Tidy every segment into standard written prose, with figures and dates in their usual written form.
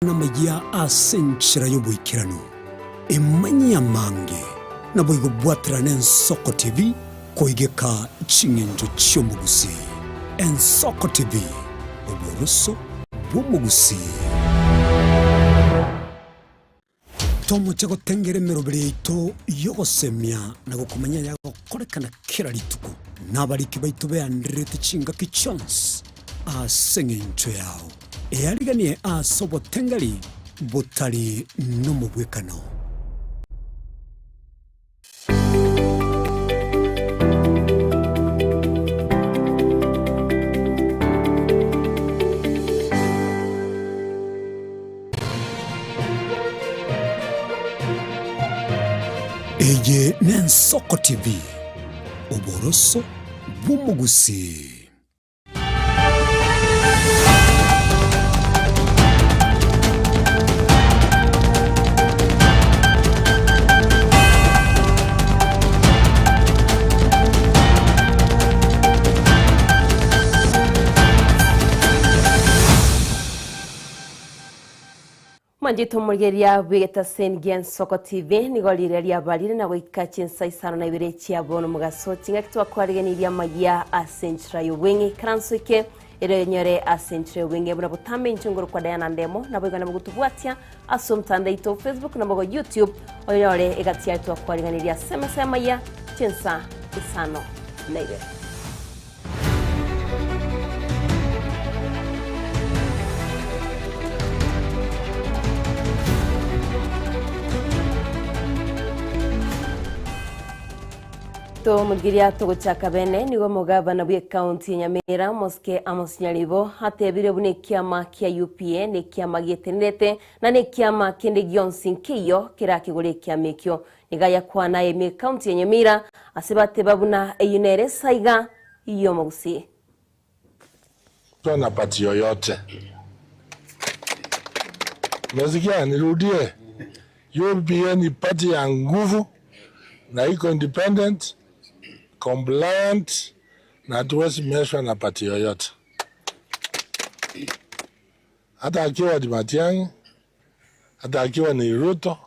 Namaiya ase enchera y'oboikeranu, emanyie amange, naboigo bwaterane Ensoko TV koigeka ching'encho chi'omogusii. Ensoko TV, oboroso bw'omogusii. Tomoche gotengera emeroberi yaito y'ogosemia na gokomanya ayagokorekana kera rituko, na abariki baito beandererete chingaki chionsi ase engencho yao. Eariganie ase obotengeri botari nomobwekano. Eye n'Ensoko TV, oboroso bw'omogusii. Mwanchete omorigereria bw'egetaseni gi'Ensoko TV, nigo riria riabarire na goika chinsa isano na ibere chia bono mogaso chingaki twakwariganirie amayia ase enchera y'obweng'e. Ikaranso eke ere onyore ase enchera y'obweng'e buna botambe inche ngorokwa Diana Ndemo, naboigo nabo gotobwatia ase omotandao oito o Facebook naboigo YouTube onyore egati yaye twakwariganirie ase emesa y'amayia chinsa isano na ibere. Tomogiria togochaka bene nigo omogabana bw'ekaunti ya Nyamira Mosike Amos Nyaribo atebire buna ekiama kia UPA nekiama gietenerete na nekiama kende gionsi nkeiyo kerakegore ekiama ekio. Nigo ayakwana aye ekaunti ya Nyamira ase bateba buna eyio nere esaiga y'omogusii. Na party yoyote. Umesikia? Nirudie, UPA ni party ya nguvu na iko independent, compliant na hatuwezi meshwa na party yoyote, hata akiwa ni Matiang'i, hata akiwa ni Ruto.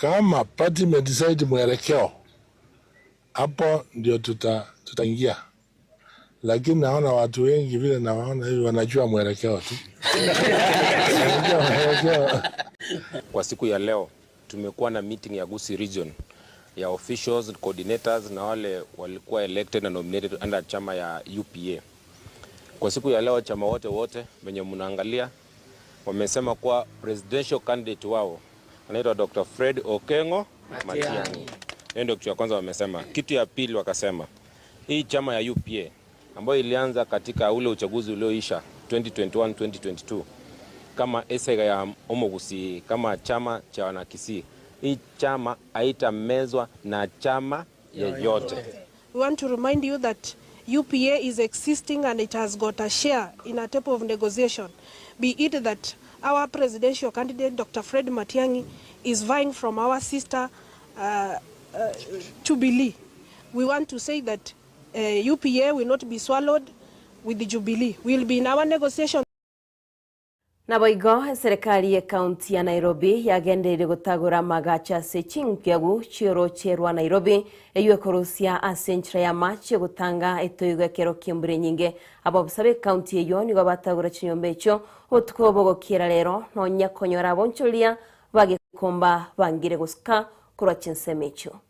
Kama party imedecide mwelekeo, hapo ndio tutaingia. Lakini naona watu wengi vile nawaona hivi wanajua mwelekeo tu. Wanajua mwelekeo. Kwa siku ya leo tumekuwa na meeting ya Gusii Region ya officials, coordinators na wale walikuwa elected na nominated under chama ya UPA. Kwa siku ya leo chama wote wote wenye mnaangalia wamesema kuwa presidential candidate wao anaitwa Dr. Fred Okengo Matiang'i. Hiyo ndio kitu ya kwanza wamesema. Kitu ya pili wakasema hii chama ya UPA ambayo ilianza katika ule uchaguzi ulioisha 2021 2022 kama esega ya Omogusii, kama chama cha wanakisii, hii chama haitamezwa na chama yeyote. We want to remind you that UPA is existing and it has got a share in a type of negotiation. Be it that our presidential candidate, Dr. Fred Matiang'i, is vying from our sister Jubilee. We want to say that UPA will not be swallowed with the Jubilee. We will be in our negotiation. Naboigo eserikali ye county ya Nairobi yagendereire gotagora magacha ase chinkiagu chioroche rwa Nairobi eywo ekorosia ase enchera ya amache gotanga etoigo ekero kia embura enyinge. Ababusa be county eywo nigo batagora chinyomba echio obotuko bogokiera rero nonya konyora abonchoria bagekomba bangire gosuka korwa chinsemo echio.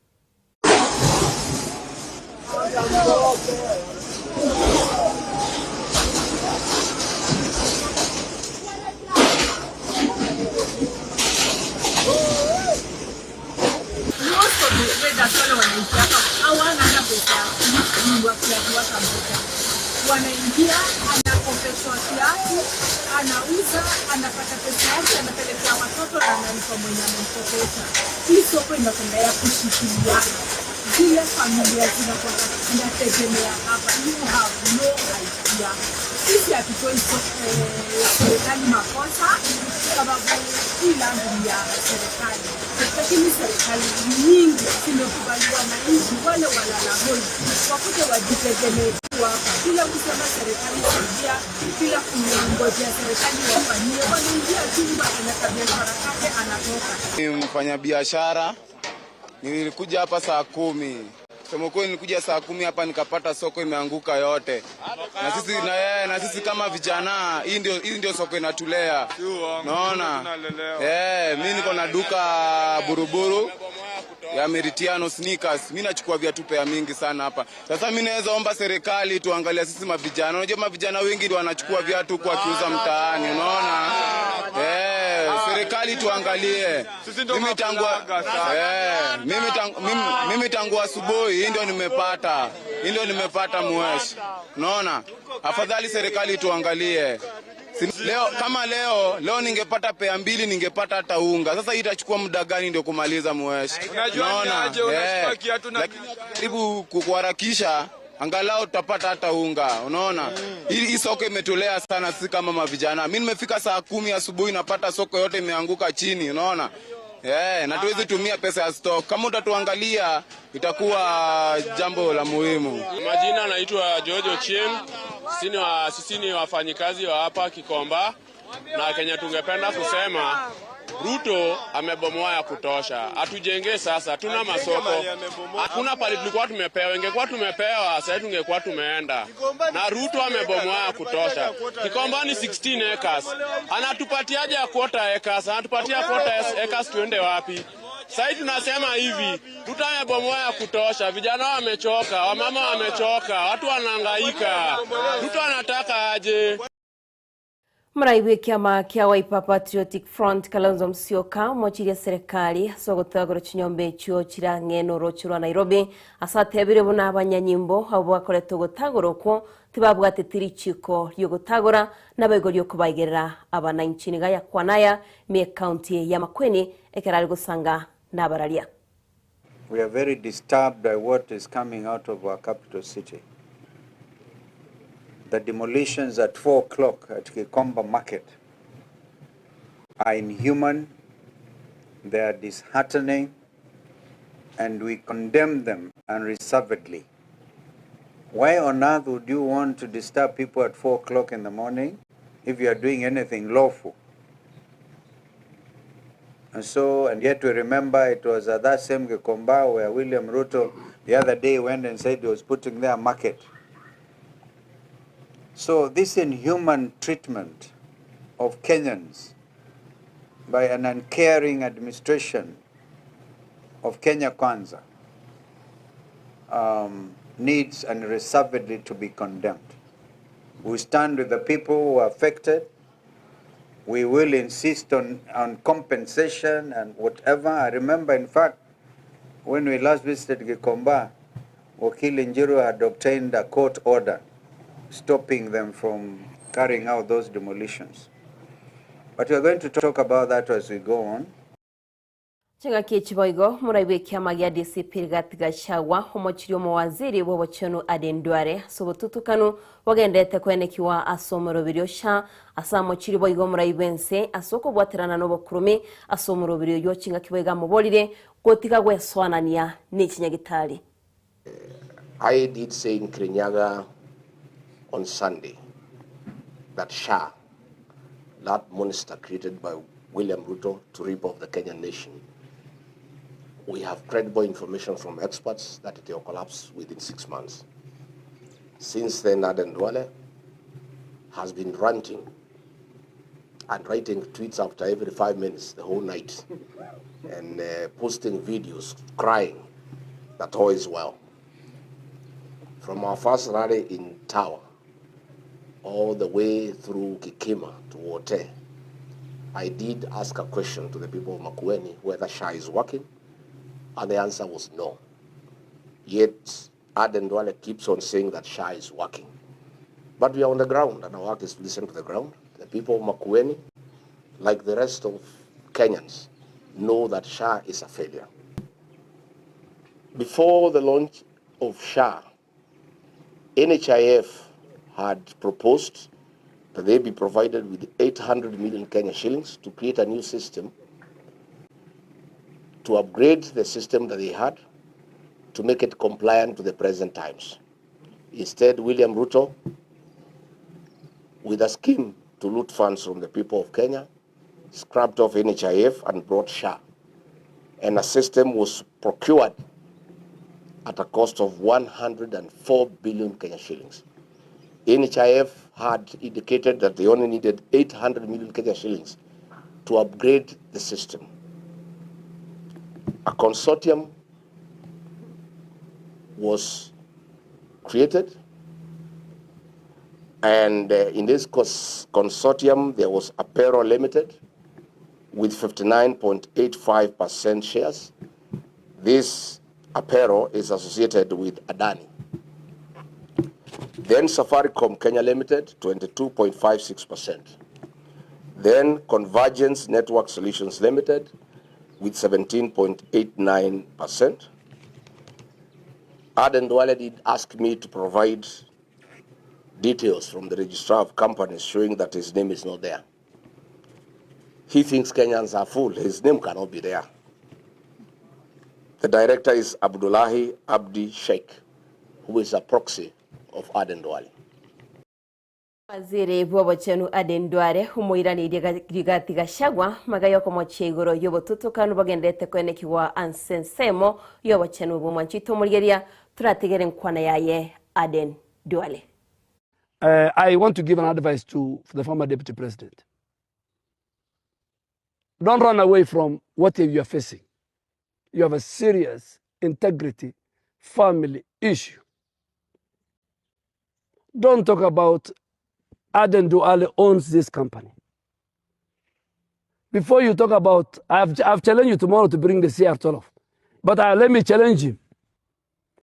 Most of the traders wale wanaishi hapa hawana hata pesa ya kununua kiatu hata moja. Wanaingia, anakopeshwa kiatu, anauza, anapata pesa yake, anapelekea watoto na analipa mwenye amemkopesha. Hii soko inakwenda ya kushikiliana. Zile familia zinakuwa zinategemea hapa, you have no idea. Sisi hatutoi serikali makosa sababu hii land ni ya serikali. Lakini serikali nyingi zimekubali wananchi wale walala hoi wakuje wajitegemee tu hapa, bila kusema serikali saidia, bila kungojea serikali wafanyie. Wanaingia chumba, ana biashara kake, anatoka. Ni mfanyabiashara, nilikuja hapa saa 10. Kusema kweli, nilikuja saa 10 hapa nikapata soko imeanguka yote, na sisi kama vijana, hii ndio soko inatulea, naona mimi niko na duka Buruburu ya Meritiano sneakers. Mimi nachukua viatu pea mingi sana hapa. Sasa mimi naweza omba serikali tuangalia sisi mavijana. Unajua mavijana wengi ndio wanachukua viatu kwa kiuza mtaani, unaona? Serikali tuangalie. Mimi tangu asubuhi hii ndio nimepata. Hii ndio nimepata mweshi. Unaona? Afadhali serikali tuangalie. Leo kama leo ningepata pea mbili, ningepata hata unga. Sasa hii itachukua muda gani ndio kumaliza mweshi? Unaona? Lakini jaribu kuharakisha angalau tutapata hata unga. Unaona? Hii soko imetulea sana sisi kama mavijana. Mimi nimefika saa 10 asubuhi, napata soko yote imeanguka chini, unaona? Na tuwezi tumia pesa ya stock. Kama utatuangalia itakuwa jambo la muhimu. Majina naitwa George Ochieng. Sisi ni wafanyikazi wa hapa Gikomba, na Kenya tungependa kusema Ruto amebomoa ya kutosha, atujengee sasa. Tuna masoko, hakuna pale tulikuwa tumepewa. Ingekuwa tumepewa sasa tungekuwa tumeenda, na Ruto amebomoa ya kutosha. Gikomba ni 16 acres, anatupatiaje ya quarter acres? Anatupatia quarter acres, tuende wapi? Sasa tunasema hivi, Ruto amebomoa ya kutosha, vijana wamechoka, wamama wamechoka, watu wanahangaika. Ruto anataka aje? Mũraibu kĩama kĩa Wiper Patriotic Front Kalonzo Musyoka mochirie serikali ase ogotagora chinyomba echio chirang'e oroche rwa Nairobi ase atebire buna abanyanyimbo abo bakoretwe gotagora okwo tibabwatete richiko riogotagora nabaigo riokobaigerera abananchi. Niga yakwanaya mie county ya Makueni ekerari gosanga nabararia. We are very disturbed by what is coming out of our capital city. The demolitions at 4 o'clock at Gikomba Market are inhuman, they are disheartening, and we condemn them unreservedly. Why on earth would you want to disturb people at 4 o'clock in the morning if you are doing anything lawful? And yet we remember it was at that same Gikomba where William Ruto the other day went and said he was putting there a market. So this inhuman treatment of Kenyans by an uncaring administration of Kenya Kwanza needs unreservedly to be condemned. We stand with the people who are affected. We will insist on compensation and whatever. I remember, in fact, when we last visited Gikomba, Wakili Njiru had obtained a court order stopping them from carrying out those demolitions. But we are going to talk about that as we go on. Chingaki chiboigo muraibu kiama gia DCP Rigathi Gachagua omochirie omowaziri bwa obochenu Aden Duale ase obotutukanu bogendete kwenekiwa ase omoroberi osha ase amochiri boigo muraibu ense ase okobwaterana na obokurumi ase omoroberi oyo. Chingaki boigo amoborire gotiga gweswanania na echinyagitari. I did say in Kirinyaga on Sunday that SHA, that monster created by William Ruto to rip off the Kenyan nation, we have credible information from experts that it will collapse within 6 months. Since then, Aden Duale has been ranting and writing tweets after every 5 minutes the whole night and posting videos crying that all is well. From our first rally in Tower all the way through Kikima to Wote, I did ask a question to the people of Makueni whether SHA is working, and the answer was no. Yet Aden Duale keeps on saying that SHA is working. But we are on the ground, and our work is to listen to the ground. The people of Makueni, like the rest of Kenyans, know that SHA is a failure. Before the launch of SHA, NHIF had proposed that they be provided with 800 million Kenya shillings to create a new system to upgrade the system that they had to make it compliant to the present times. Instead, William Ruto, with a scheme to loot funds from the people of Kenya, scrapped off NHIF and brought SHA. And a system was procured at a cost of 104 billion Kenya shillings. NHIF had indicated that they only needed 800 million Kenya shillings to upgrade the system. A consortium was created, and in this consortium there was Apero Limited with 59.85% shares. This Apero is associated with Adani. Then Safaricom Kenya Limited, 22.56%. Then Convergence Network Solutions Limited with 17.89%. Aden Duale did ask me to provide details from the registrar of companies showing that his name is not there. He thinks Kenyans are fool. His name cannot be there. The director is Abdullahi Abdi Sheikh, who is a proxy of Aden Duale. Waziri bw'obochenu Aden Duale umuiranĩirie Rigathi Gachagua magayoko mochia igũrũ y'obotutukanu bagendete kwenekiwa ansensemo y'obochenu bw'omwanchito omorigeria turatigere nkwana yaye Aden Duale. I want to give an advice to the former deputy president. Don't run away from what you are facing. You have a serious integrity family issue. Don't talk about Aden Duale owns this company. Before you talk about, I've challenged you tomorrow to bring the CR12, but let me challenge him.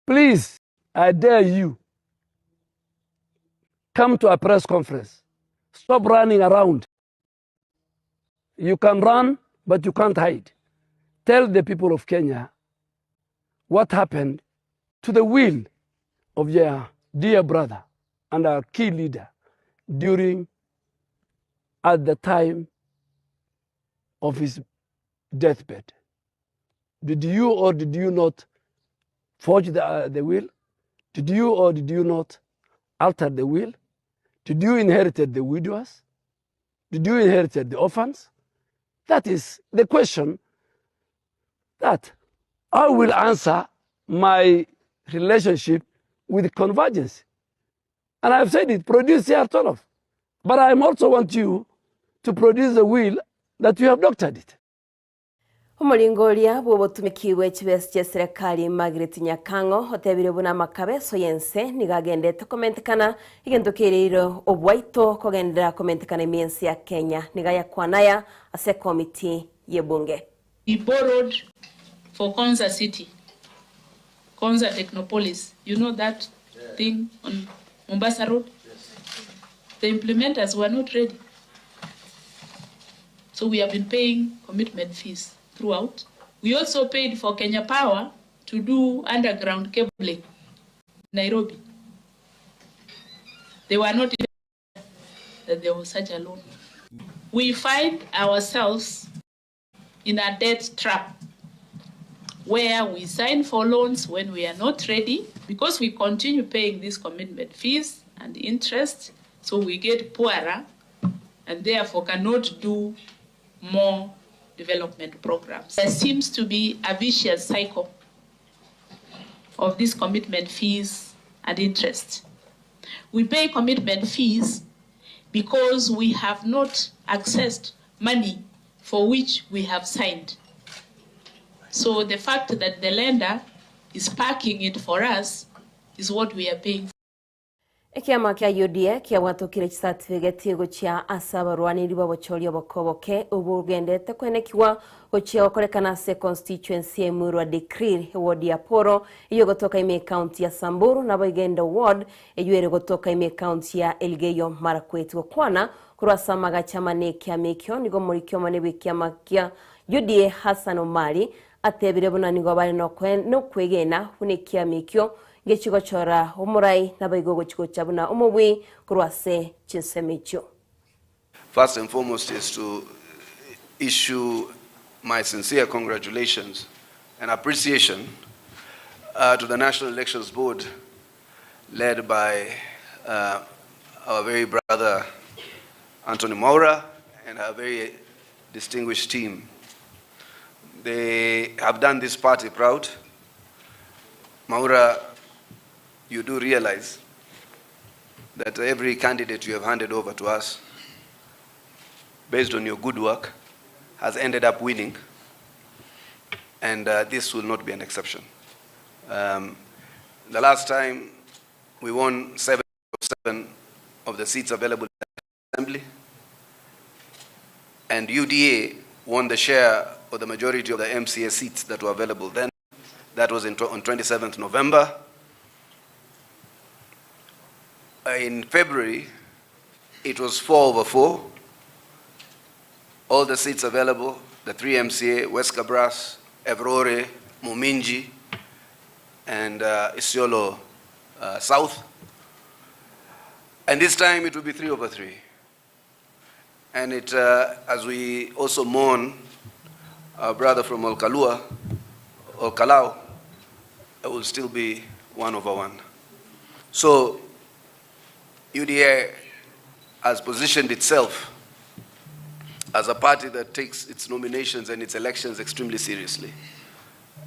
Please, I dare you, come to a press conference. Stop running around. You can run, but you can't hide. Tell the people of Kenya what happened to the will of your dear brother and our key leader during, at the time of his deathbed. Did you or did you not forge the will? Did you or did you not alter the will? Did you inherit the widowers? Did you inherit the orphans? That is the question that I will answer my relationship with Convergence. And I've said it, produce CR12. But I also want you to produce the will that you have doctored it. Omoringoria bw'obotumikiwe chibesi chia serikali Margaret Nyakango otebire buna makabeso yense nigagendete komentekana igento kiriro obwaito kogendera komentekana emiensi ya Kenya nigayakwanaya ase komiti yebunge. We borrowed for Konza City, Konza Technopolis. You know that thing on Mombasa Road? Yes. The implementers were not ready. So we have been paying commitment fees throughout. We also paid for Kenya Power to do underground cabling in Nairobi. They were not even that there was such a loan. We find ourselves in a debt trap where we sign for loans when we are not ready, because we continue paying these commitment fees and interest, so we get poorer and therefore cannot do more development programs. There seems to be a vicious cycle of these commitment fees and interest. We pay commitment fees because we have not accessed money for which we have signed. So the fact that the lender is parking it for us is what we are paying for. Ekiama kia UDA kiawatokire certificate gochia asabarwaniri babochoria bokoboke ubugendete kwenekiwa gochia gokorekana se constituency Emurua Dikirr ward ya Poro iyo gotoka ime county ya Samburu na Boigendo ward eywere gotoka ime county ya Elgeyo Marakwet gokwana kurwa samaga chamane kia mekyo nigo murikyo mane kiama kia UDA Hassan Omari atebire buna nigo bari no kwegena hunekia mekyo ngechigochora omurai nabaigo gochigocha buna omobwi kurwase chinsemicho. First and foremost is to issue my sincere congratulations and appreciation to the National Elections Board, led by our very brother Anthony Mwaura and our very distinguished team. They have done this party proud. Mwaura, you do realize that every candidate you have handed over to us, based on your good work, has ended up winning, and this will not be an exception. The last time we won 7 of the seats available in the Assembly, and UDA won the share of the majority of the MCA seats that were available then. That was on 27th November. In February, it was 4/4. All the seats available, the 3 MCA, West Kabras, Evrore, Muminji, and Isiolo South. And this time it will be 3/3. And it, as we also mourn our brother from Olkalua, Olkalau, it will still be 1/1. So UDA has positioned itself as a party that takes its nominations and its elections extremely seriously.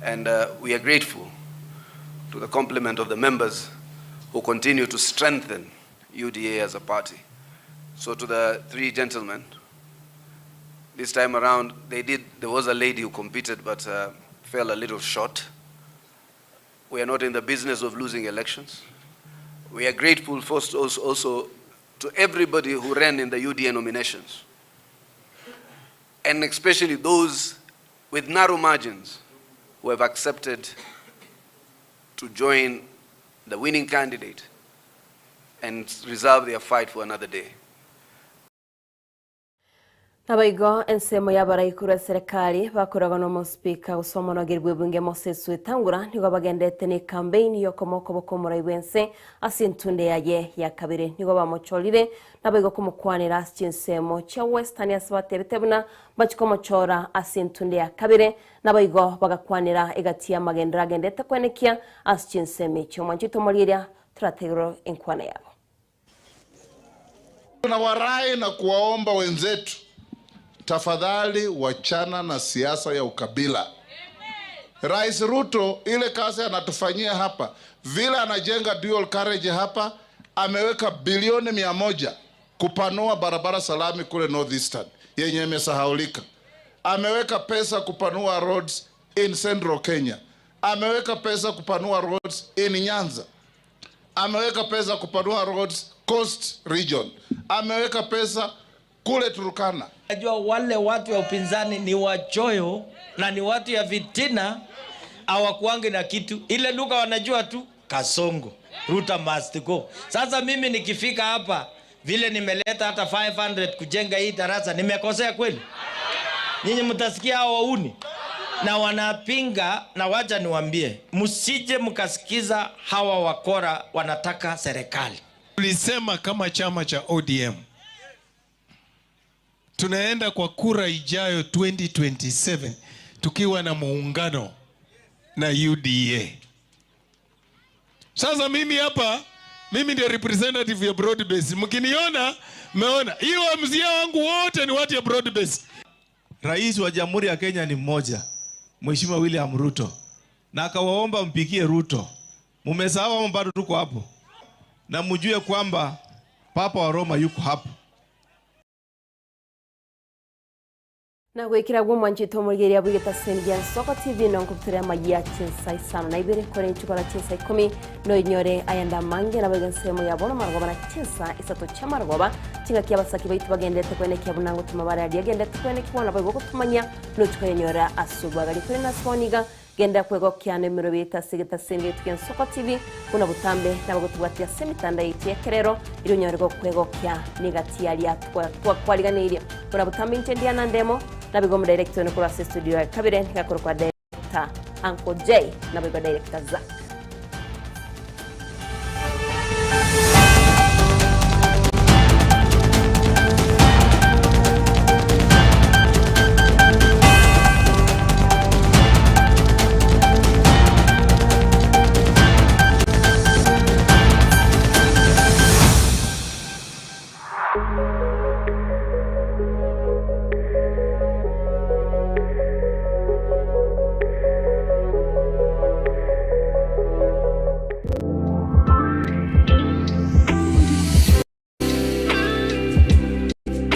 And we are grateful to the complement of the members who continue to strengthen UDA as a party. So to the 3 gentlemen, this time around, there was a lady who competed but fell a little short. We are not in the business of losing elections. We are grateful first also to everybody who ran in the UDA nominations, and especially those with narrow margins who have accepted to join the winning candidate and reserve their fight for another day. Nabaigo ensemo y'abaraikuru serikali bakoraga no speaker usoma no girwe bunge Moses Wetangula nigo bagendete ni campaign yokomoko bokomora iwense asintunde yaye ya kabiri nigo bamochorire nabaigo kumukwanira chinsemo cha Western asbatebetebuna bachikomochora asintunde ya kabiri nabaigo bagakwanira egatia magendera agendete kwenekia asichinseme cyo mwanchito moliria turategero enkwana yabo. Tunawarai na kuwaomba wenzetu, tafadhali wachana na siasa ya ukabila. Rais Ruto ile kazi anatufanyia hapa, vile anajenga dual carriage hapa, ameweka bilioni 100 kupanua barabara salami kule Northeastern yenye imesahaulika. Ameweka pesa kupanua roads in Central Kenya. Ameweka pesa kupanua roads in Nyanza. Ameweka pesa kupanua roads Coast Region. Ameweka pesa kule Turkana. Najua wale watu ya upinzani ni wachoyo na ni watu ya vitina, hawakuangi na kitu. Ile lugha wanajua tu Kasongo, Ruto must go. Sasa mimi nikifika hapa vile nimeleta hata 500 kujenga hii darasa, nimekosea kweli? Nyinyi mtasikia hao wauni na wanapinga. Na wacha niwaambie, msije mkasikiza hawa wakora wanataka serikali. Tulisema kama chama cha ODM tunaenda kwa kura ijayo 2027 tukiwa na muungano na UDA. Sasa mimi hapa, mimi ndio representative ya broad base. Mkiniona, mmeona. Hiyo mzia wangu wote ni watu ya broad base. Rais wa Jamhuri ya Kenya ni mmoja, Mheshimiwa William Ruto. Na akawaomba mpigie Ruto. Mumesahau bado tuko hapo. Na mjue kwamba Papa wa Roma yuko hapo. Na gwikira gwo mwanchito murigeria bwigeta sengia Nsoko TV no nkubutura magia chinsa isano na ibere kore nchukora chinsa 10 no inyore ayanda mange na bagensemo ya bono margoba na chinsa isato cha margoba chinga kia basaki baitu bagendete kwenekia bunango tumabara yagendete kwenekia na bago tumanya no chukonyora asubaga likure na soniga genda kwego kyane mirobita sigeta sengia tukia Nsoko TV kuna butambe na bagotubwatia semitanda yitie kerero irunyorego kwego kya negatia lia kwa kwaliganiria kuna butambe nchendia na ndemo na bigo director no kurase studio ya kabire ngakoro kwa director Uncle J na bigo director Zack.